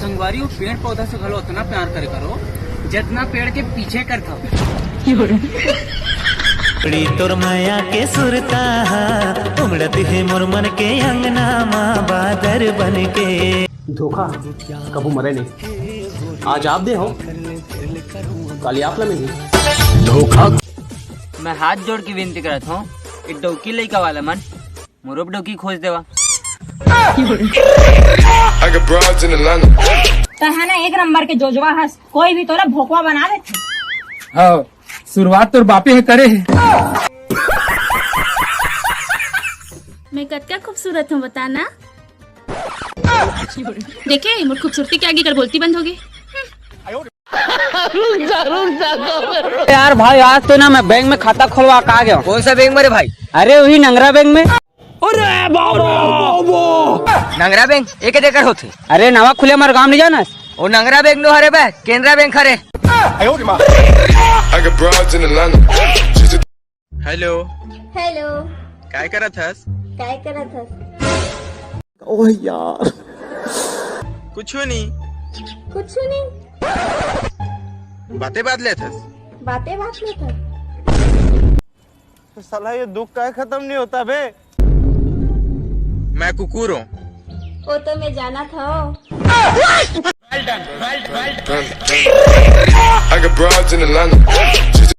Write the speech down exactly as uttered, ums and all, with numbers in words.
संगवारी, वो पेड़ पौधा से घलो उतना प्यार करे करो, जितना पेड़ के पीछे करथव। उड़ी तोर माया के सुरता हा, उमड़त हे मोर मन के अंगना मा बादर बन के। धोखा कभू मरे नहीं, आज आप दे हो, काली आप ला मिली। धोखा। मैं हाथ जोड़ के विनती करत हूँ, एक डौकी लइका वाला मन मोरो डौकी खोज देवा। I got broads in Atlanta। तैं ह ना एक नंबर के जोजवा हस, कोई भी तोला भोकवा बना देथे। हाँ, शुरुआत तोर बापे ह करे हे। मैं कतका खूबसूरत हूँ, बता ना। देखे, मोर खूबसूरती के आगे कर बोलती बंद होगे। यार भाई, आज तो ना मैं बैंक में खाता खोलवा के आ गया हूँ। कौन सा बैंक में रे भाई? अरे, वही नंगरा बैंक में। अरे बाबा! नंगरा बैंक एके देकर होथे। अरे, नवा खुले हमारे गांव नहीं जाना। ओ नंगरा बैंक नो हरे बे, केनरा बैंक हरे। I got broads in Atlanta। Hello. Hello. काय करत हस? काय करत हस? ओह यार। कुछ नहीं। कुछ नहीं। बातें बात लेत हस? बातें बात लेत हस? तो साला ये दुख काय खत्म नहीं होता बे? मैं कुकुर हूँ। वो तो मैं जाना था। I got broads in Atlanta।